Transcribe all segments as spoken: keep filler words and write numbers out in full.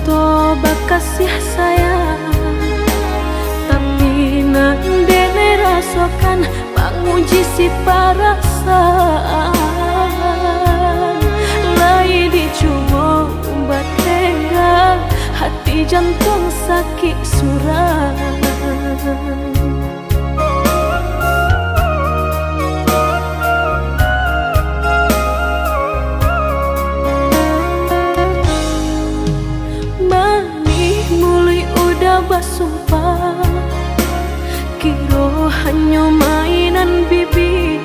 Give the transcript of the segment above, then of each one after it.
Cinto bakasiah sayang, tapi nan denai rasokan manguji si parasaan. Lai dicubo batenggang, hati jantuang sakik surang. Manih muluik udah basumpah, kiro hanyo mainan bibia.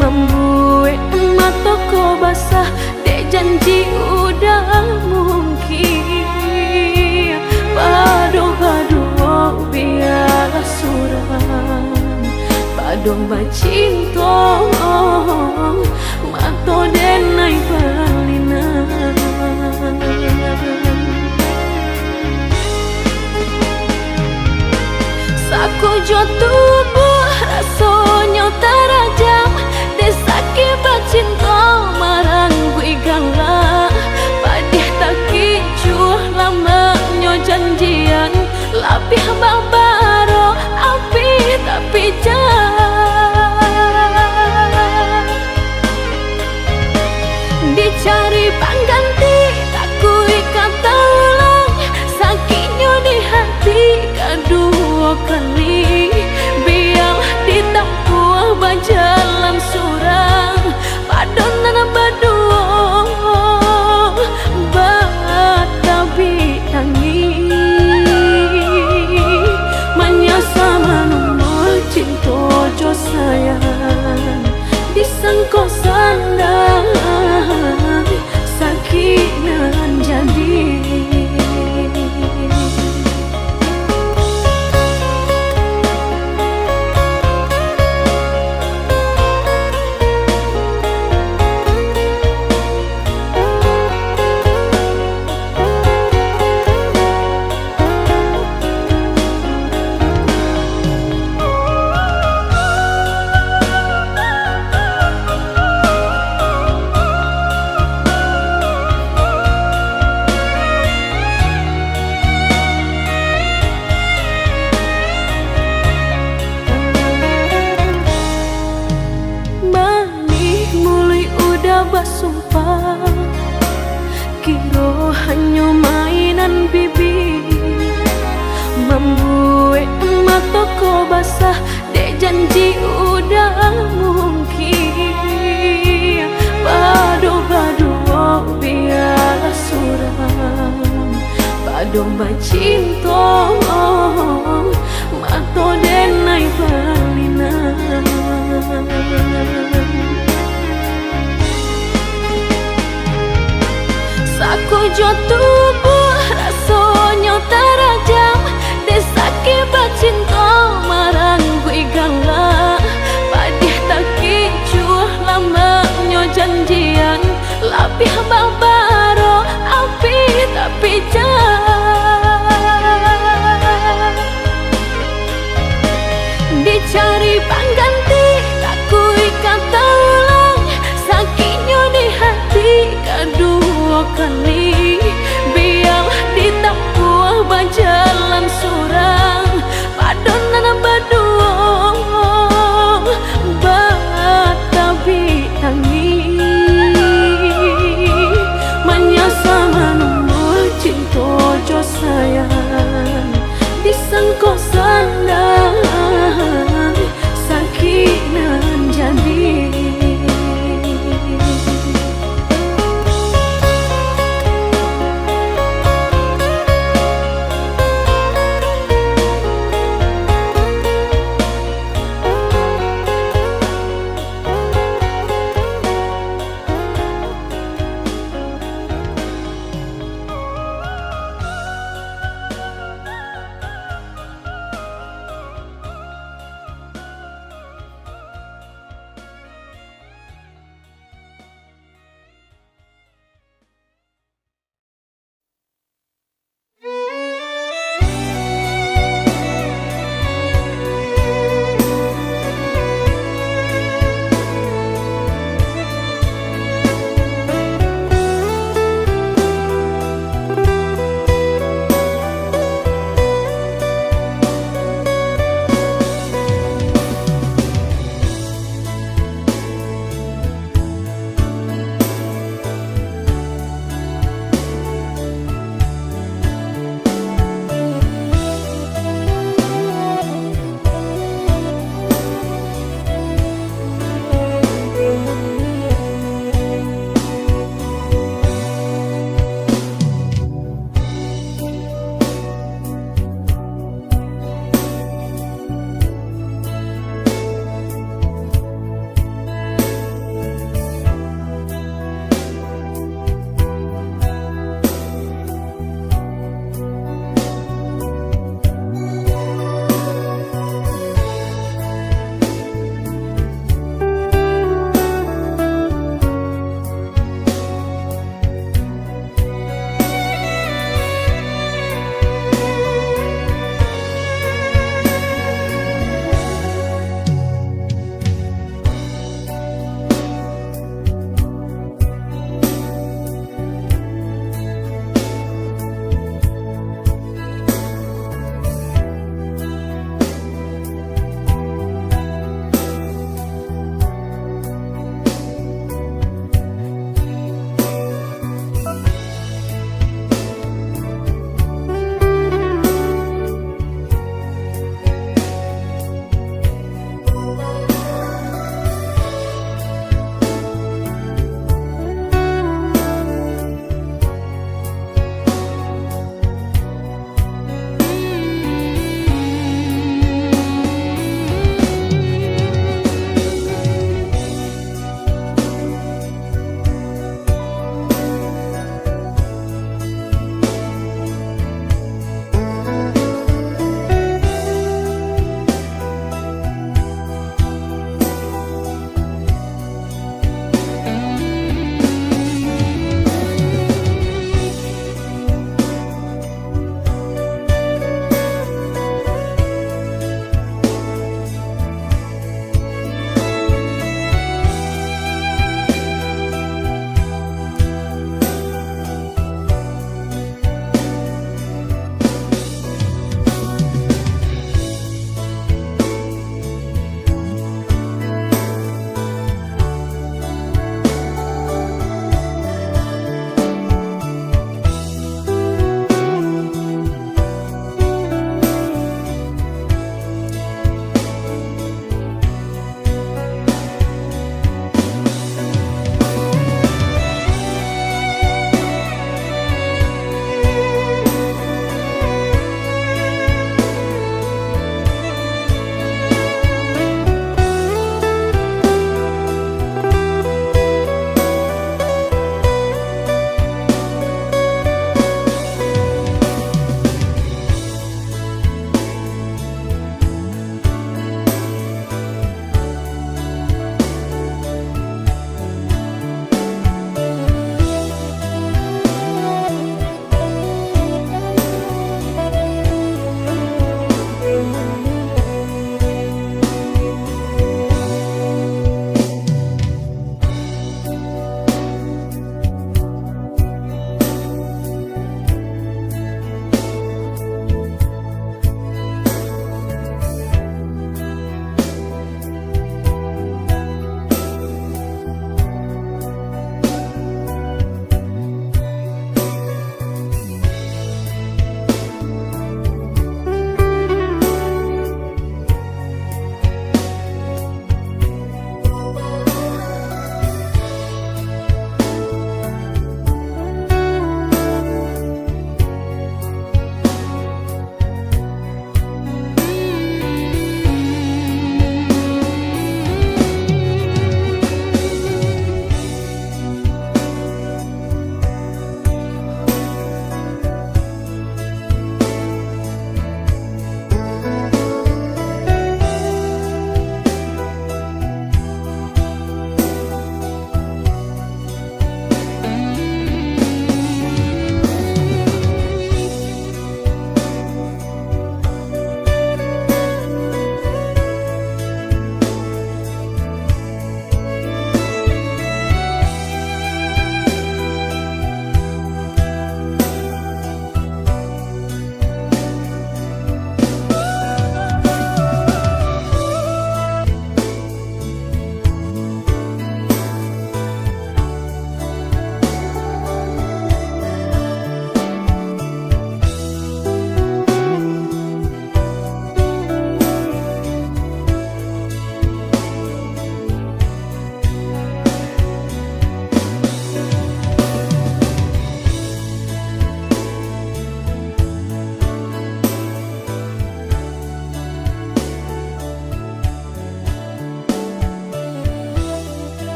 Mambuek mato ko basah, dek janji udah mungkin. Pado baduo bialah surang, pado bacinto mato denai balinan. Sakujua tubuah rasonyo tarajam, dek sakik bacinto marangguik galak. Padiah takicuah lamaknyo janjian, labiah babaro api tapi jan. Dicari pangganti, takuik ka taulang, sakiknyo di hati kaduo kali. Bialah ditampuah bajalan surang, pado nan baduo batabik tangih. Manyasa manumbuah cinto jo sayang, disangko sandang sakik nan jadi. Manih muluik udah basumpah, kiro hanyo mainan bibia. Mambuek mato ko basah, dek janji udah mungkin. Pado baduo bialah surang, pado bacinto mato denai balinan. Sakujua tubuah rasonyo tarajam, dek sakik bacinto marangguik galak. Padiah takicuah lamaknyo janjian, labiah babaro api tapi jan. Dicari pangganti, takuik ka taulang, sakiknyo di hati kaduo kali.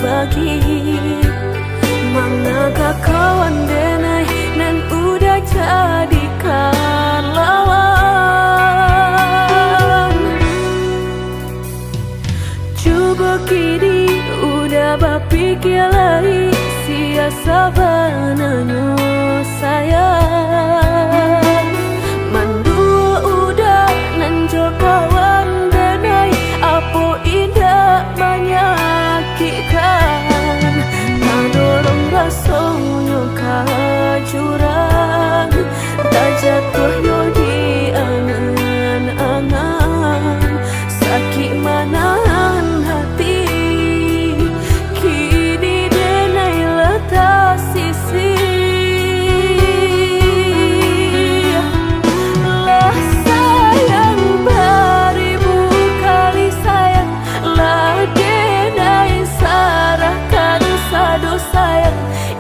bagi. Manga ka kawan denai nan udah jadikan lawan. Cubo kini udah bapikia lai, sia sabananyo sayang. Manduo udah nan jo kawan denai, apo indak manyakikkan. Tadorong rasonyo ka jurang, tajatuah yo di angan-angan. Sakik manahan hati, kini denai lah tasisih. Lah sayang baribu kali sayang, lah denai sarahkan sado sayang.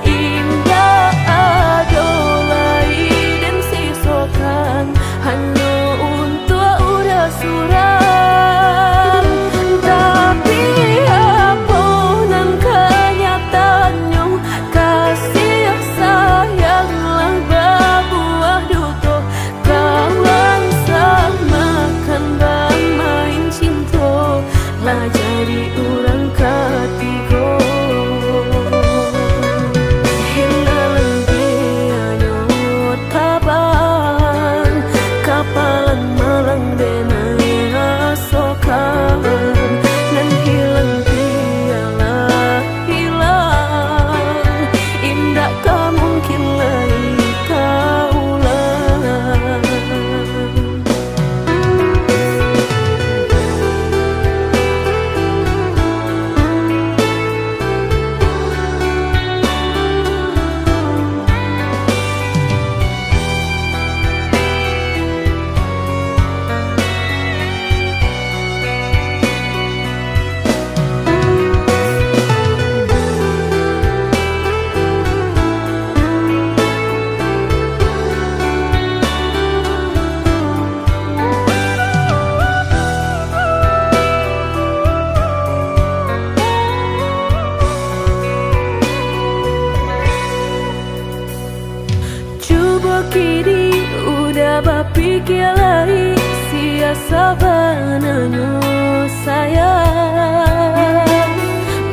Indak ado lai den sisokan, hanyo untuak urang surang. Tapi, apo nan kanyataannyo, kasih sayang lah babuah duto. Kawan samakan bamain cinto, lah jadi urang katigo. Hilang dianyo tabang, kapalan malang denai rasokan. Nan hilang bialah hilang, indak ka mungkin lai taulang. Cubo kini udah bapikia lai, sia sabananyo sayang.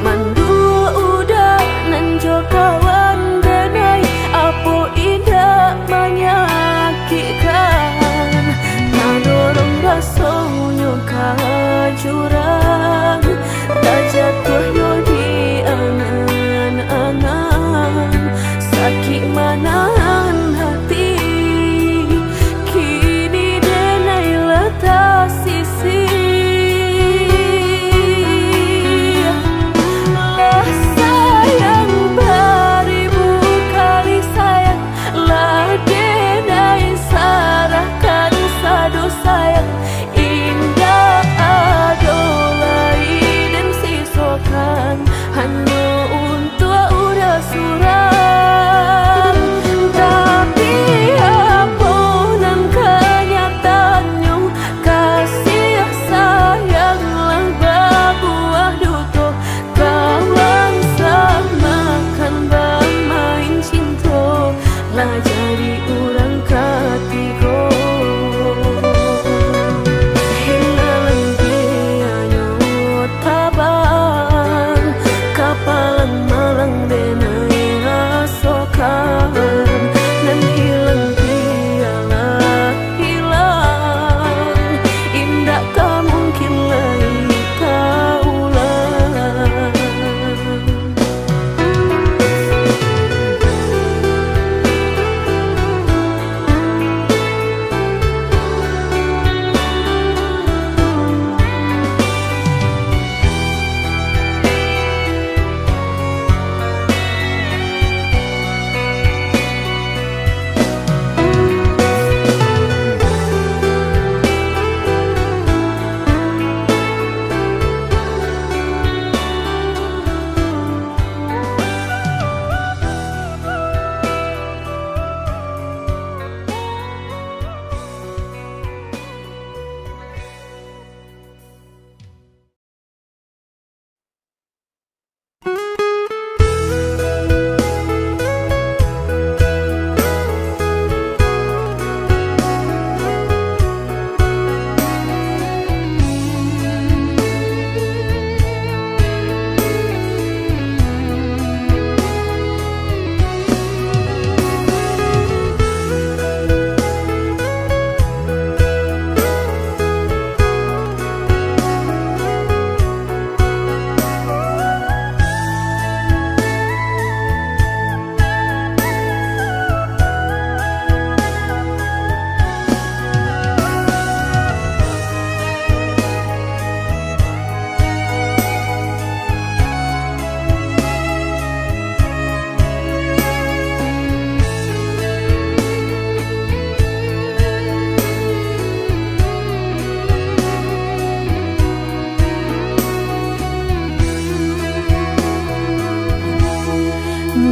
Manduo udah nan jo kawan denai, apo indak manyakikkan. Tadorong rasonyo ka jurang, tajatuah yo di angan-angan. Sakik manahan hati, kini denai lah tasisih.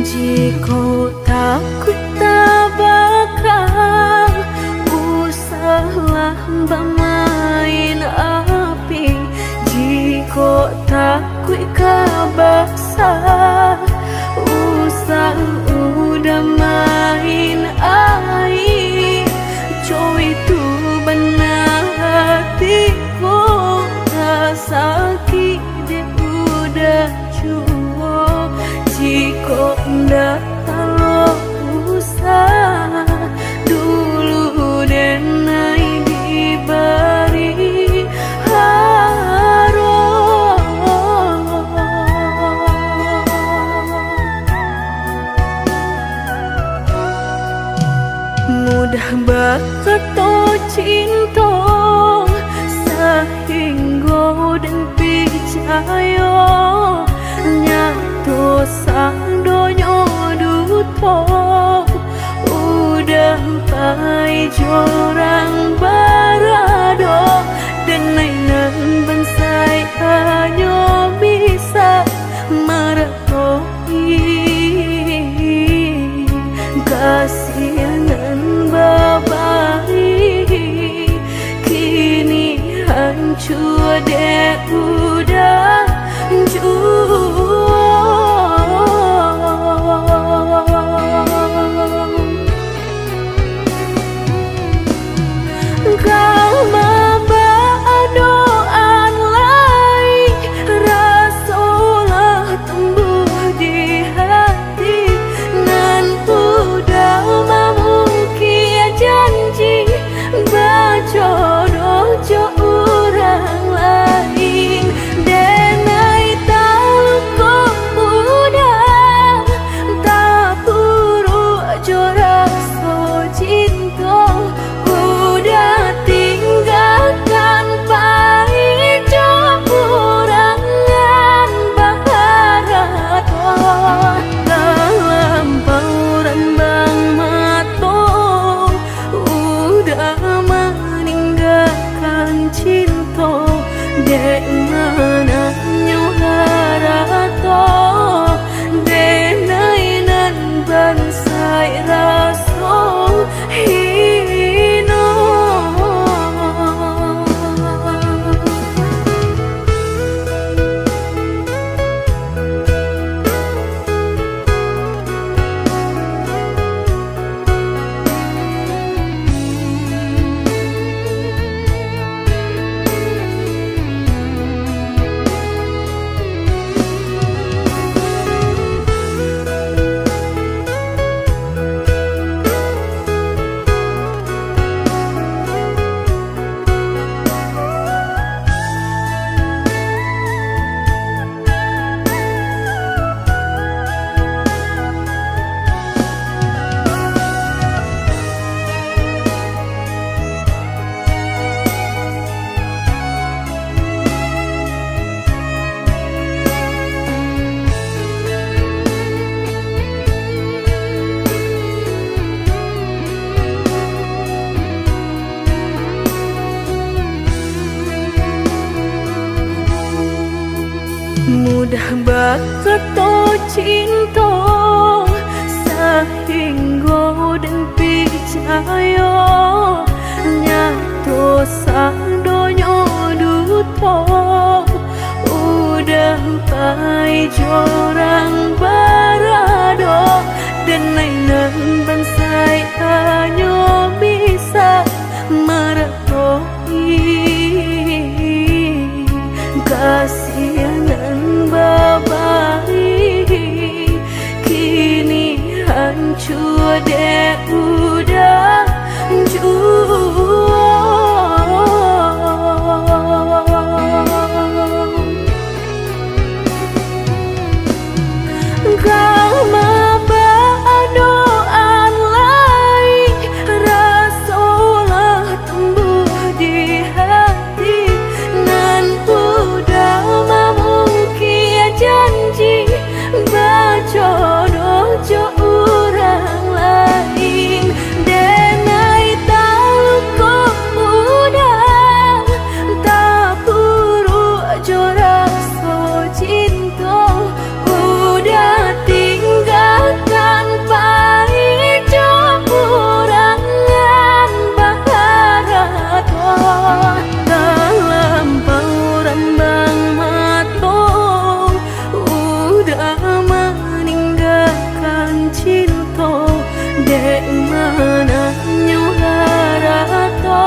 Jikok takuik tabaka, usahlah bamain api. Jikok takuik ka basa, usah udah main aia. Cowok itu bana hati ko, ka sakik dek udah juo. Jikok ndak talok usah, dulu denai dibari haro. Mudah bakato cinto, sahinggo den picayo, nyato sadonyo duto. Udah pai jo urang barado, denai nan bansaik hanyo bisa marato. Kasih nan babari, kini hancua dek udah juo. Ka mambaadoan lai, raso lah tumbuah di hati, nan udah mamungkia janji bajodoh jo urang lain. Denai taluko udah, tapuruak jo raso cinto, udah tinggakan pai jo urang nan baharato. Talampau rambang mato, udah maninggakan cinto, dek mananyo harato, denai nan bansaik raso hino. Mudah bakato cinto, sahinggo den picayo, nyato sadonyo duto. Udah pai jo urang barado, denai nan bansaik hanyo bisa marato. Kasih nan babari, kini hancua dek udah juo. Dek mananyo harato,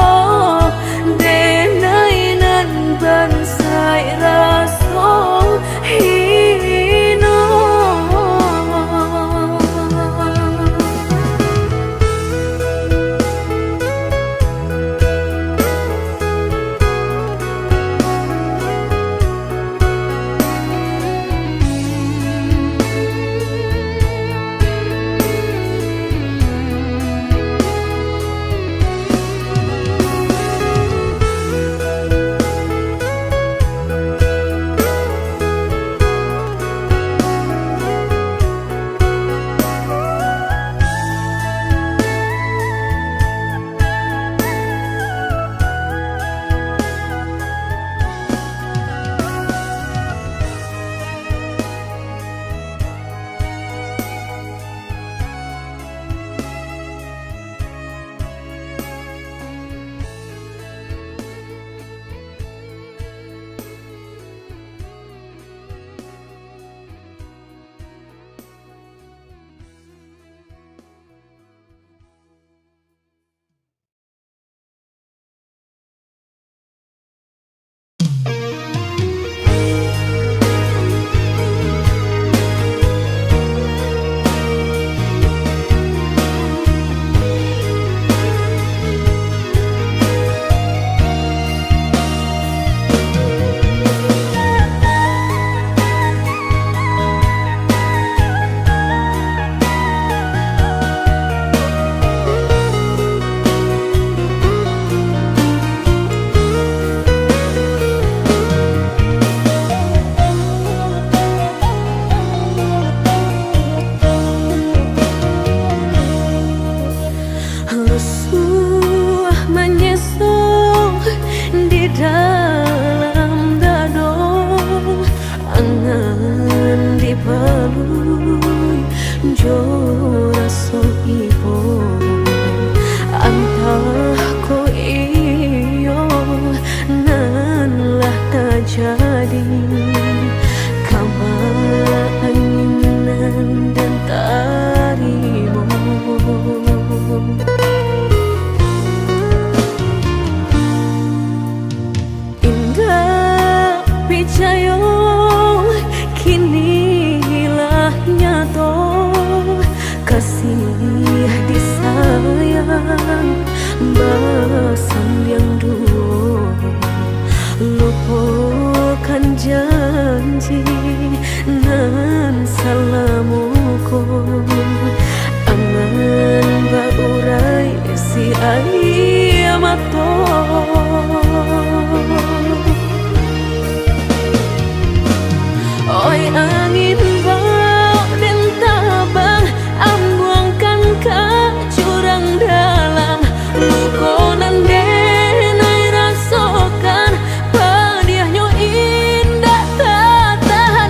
denai nan bansaik raso hino. Rusuah manyeso di dalam dado, angan dipalui jo raso ibo. Antah ko iyo nan lah tajadi, kama angin nan den tarimo. Indak picayo, kini lah nyato. Kasih disayang basandiang duo, lupokan janji nan salamo ko. Angan baurai si aia mato. Oi angin, bao den tabang, ambuangkan ka jurang dalam. Luko nan denai rasokan, padiahnyo indak tatahan.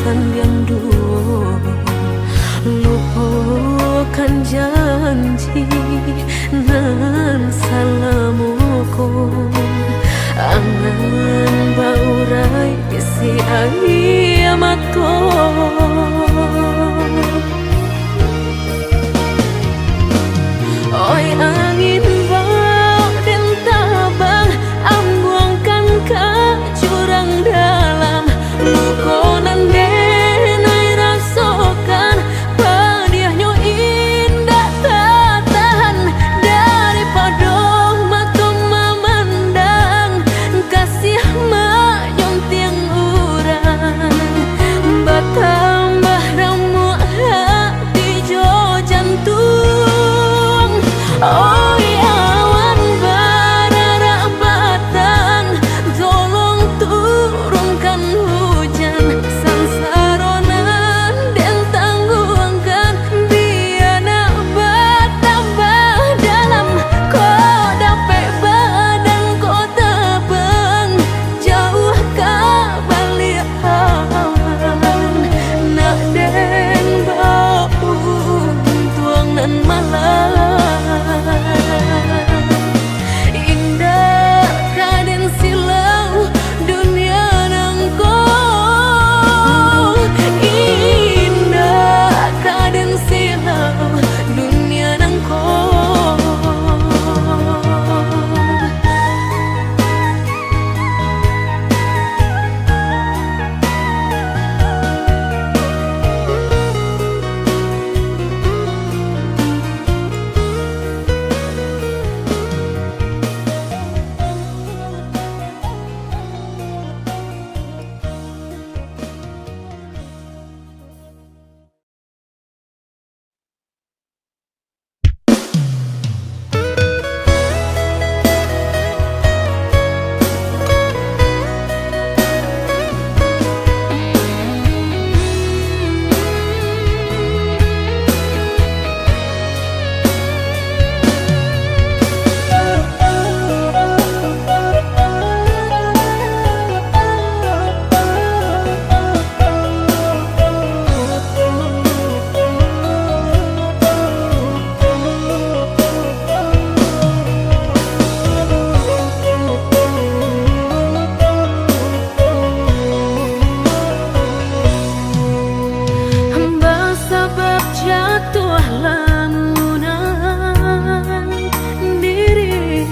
Andiang duo, lupokan janji nan salamo ko. Angan baurai isi aia mato. Oi angin, bao den tabang, ambuangkan ka jurang dalam. Luko nan den ai rasokan, padiahnyo indak tatahan. Daripado mato mamandang, kasiah manyuntiang urang, batambah ramuak hati jo jantuang. Oi awan bararak batang, tolong turunkan hujan, sansaro nan den tangguangkan, bia nak batambah dalam. Kok dapek badan kok tabang, jauah ka baliak awan, nak den bao untuang nan malang. Indak ka den silau dunia nangko, indak ka den silau dunia nangko. Basabab jatuah lamunan diri,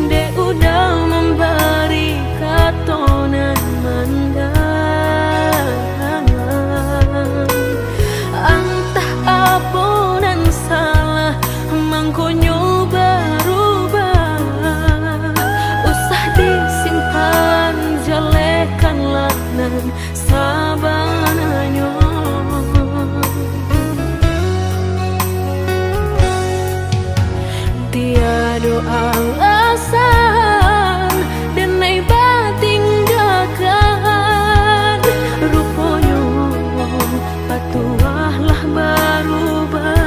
dek udah mambari kato nan mandanga. Antah apo nan salah, mangkonyo barubah. Usah disimpan, jalehkanlah nan sabananyo. Tiado alasan den ai batinggakan, ruponyo patuah lah barubah.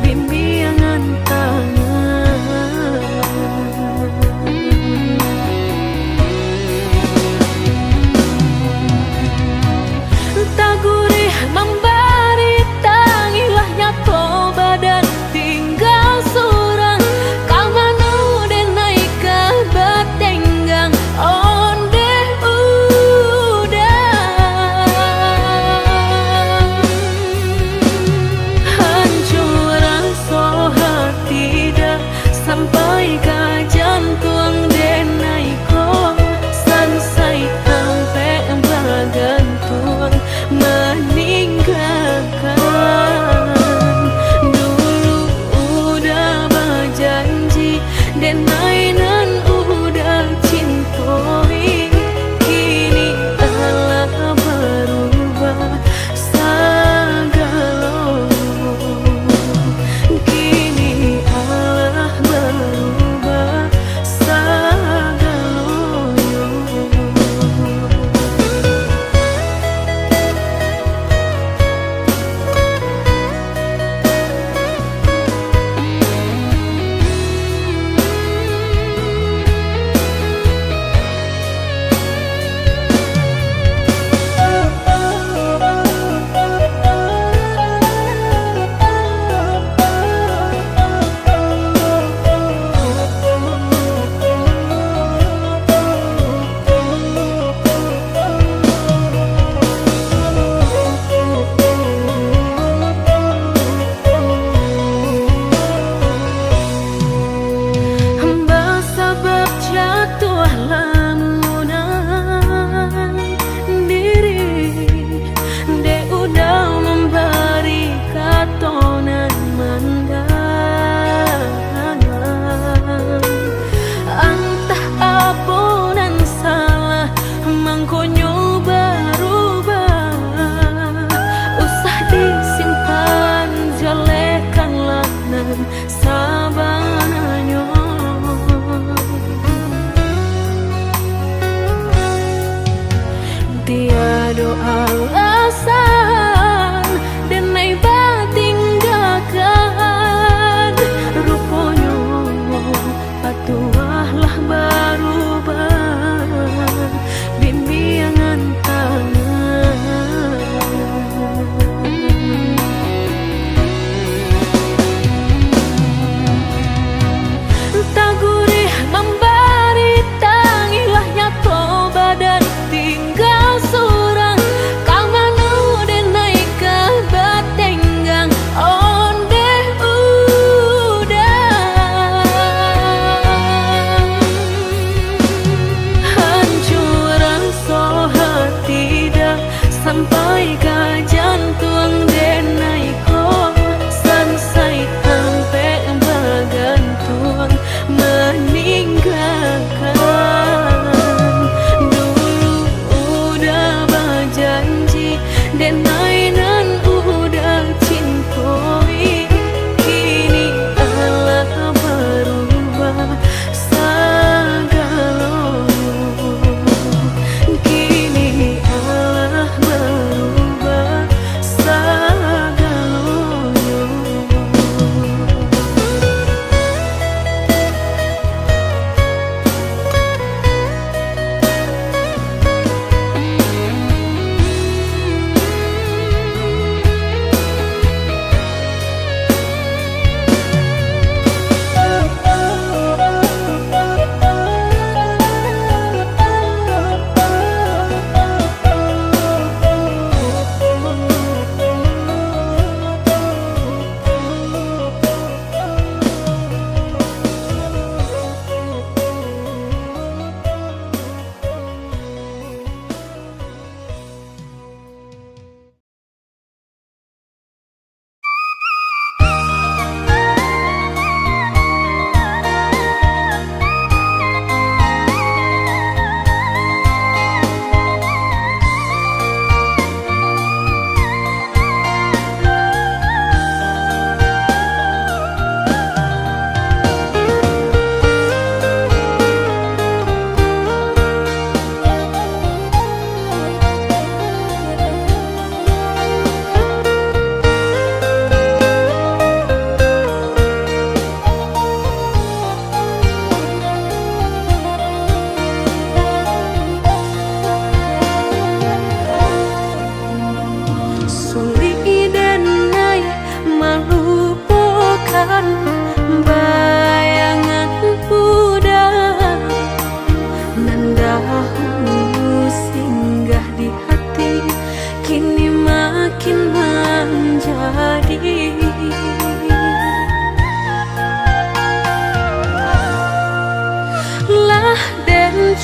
Bimbiangan tangan. Tagurih mambari, tangilah nyato badan tingga surang. Ka mano den ai ka batenggang, ondeh udah. Hancua raso hati dah sampai ka jantuang den ai ko, sansai ampek bagantuang maninggakan. Dulu udah bajanji, den ai nan udah cintoi, kini alah barubah sagalo. Kini alah barubah sagalonyo.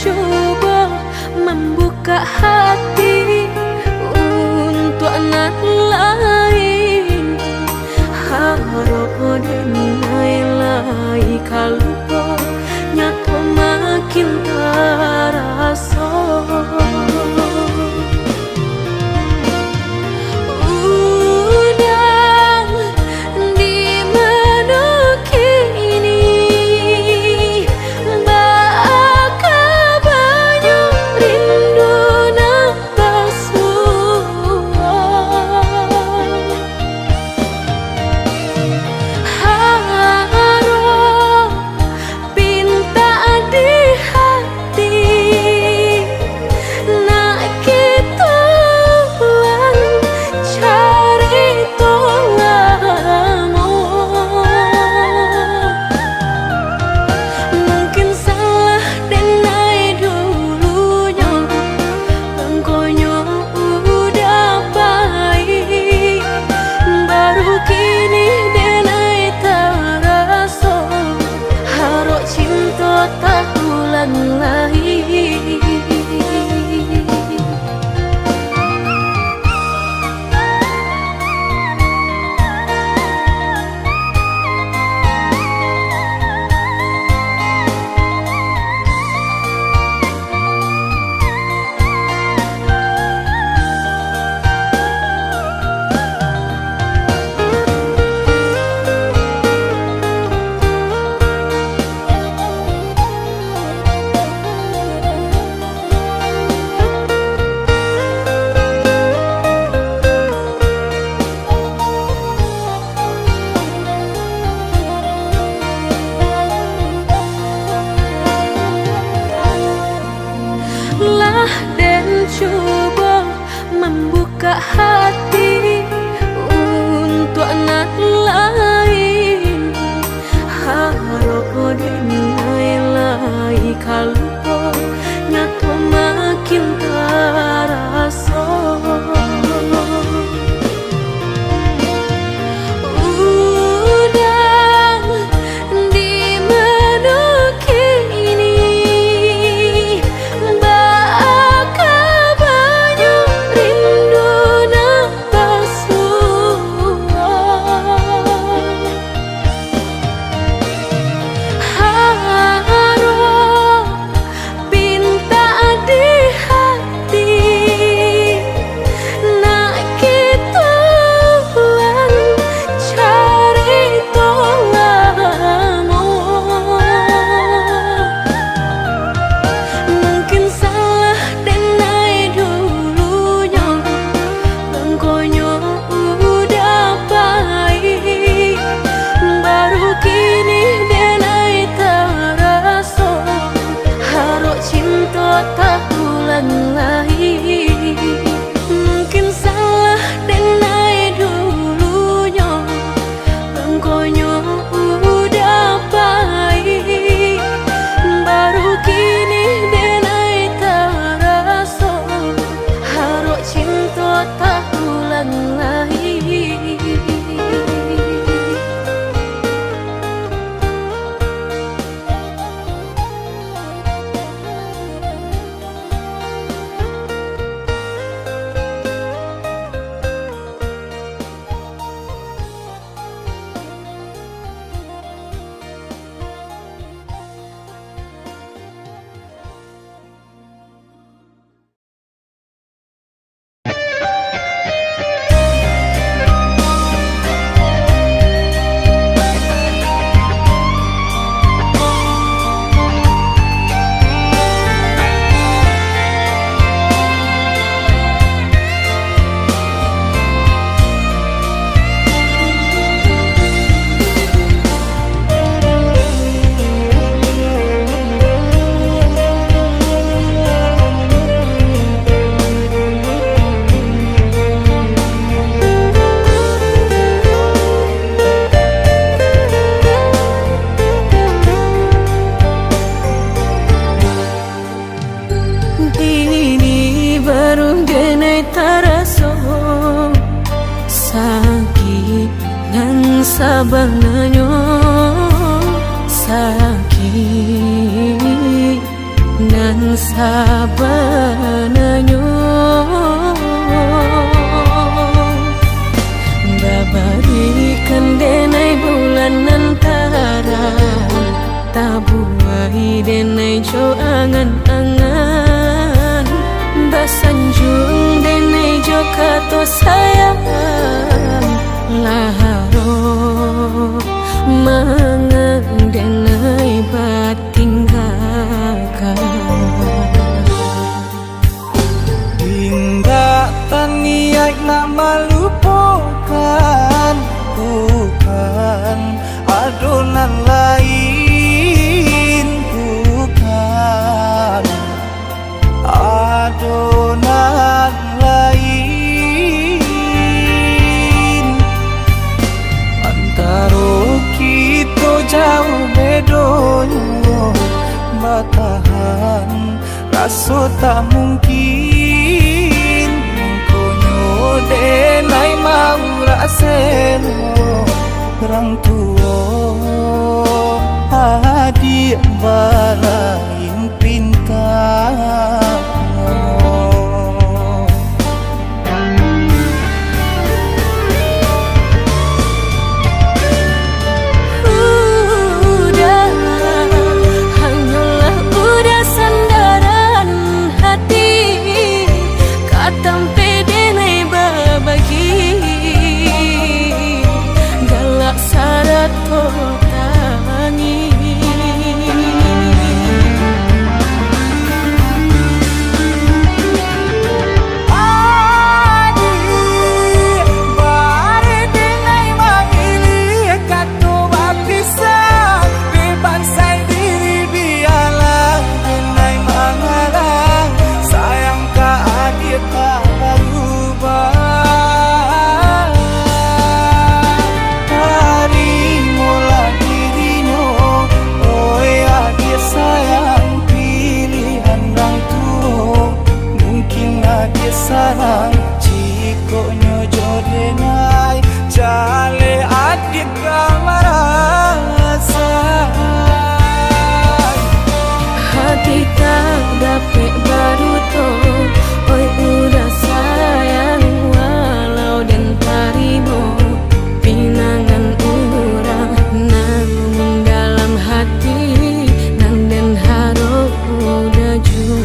Cubo mambukak hati untuak nan lain. Harok den ai lai ka lupo, nyato makin taraso. Udah di mano kini, baa kabanyo rindu nan basuo. Harok pintak di hati, nak kito ulang carito lamo. Mungkin salah den ai dulunyo, bangkonyo udah pai, baru kini den ai taraso, harok cinto taulang lai. Lah den cubo mambukak hati untuak nan lain. Harok den ai lai ka lupo, nyato makin taraso. Udah di mano kini, baa kabanyo rindu nan basuo. Harok pintak di hati, nak kito ulang carito lamo. Mungkin salah den ai dulunyo, bangkonyo udah pai, baru kini den ai taraso, harok cinto taulang lai. Mungkin salah den ai dulunyo, bangkonyo udah pai, baru kini den ai taraso, harok cinto taulang lai. Kini baru den ai taraso sakik nan sabananyo, sakik nan Sabananyo, babarikan denai bulan nan tarang, tabuai denai jo angan-angan, basanjuang denai jo kato sayang, lah aro mangan denai bat tinggakan. Indak taniaik nak malupokan, bukan adonan lain, bukan adonan lain. Antaro kito jauh bedonyo, batahan raso tak mungkin. Mangkonyo denai maurak selo, rang tuo adiak balain pinta. Udah, hanyolah udah sandaran hati, ka tampek denai babagi, galak sarato tangih. Adiak, bareh denai mamiliah kato bapisah, dek bansai diri bialah denai mangalah, sayang ka adiak tak barubah. Tarimolah dirinyo, oi adiak sayang, pilihan rang tuo. Mungkin adiak salah, jikoknyo jo denai, jaleh adiak ka marasai. Hati tak dapek baduto, oi udah sayang, walau den tarimo pinangan urang nan dalam hati, nan den harok udah juo.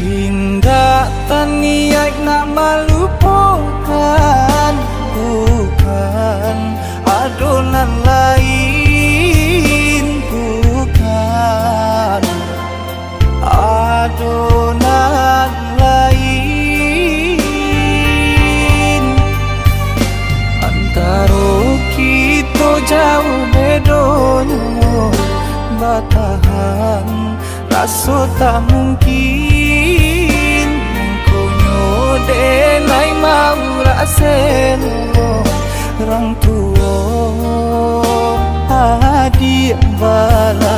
Indak taniaik nak malupokan, bukan adonan lain, bukan adonan lain. Antaro kito jauh bedonyo, batahan raso tak mungkin. Mangkonyo denai maurak selo, rang tuo adiak bala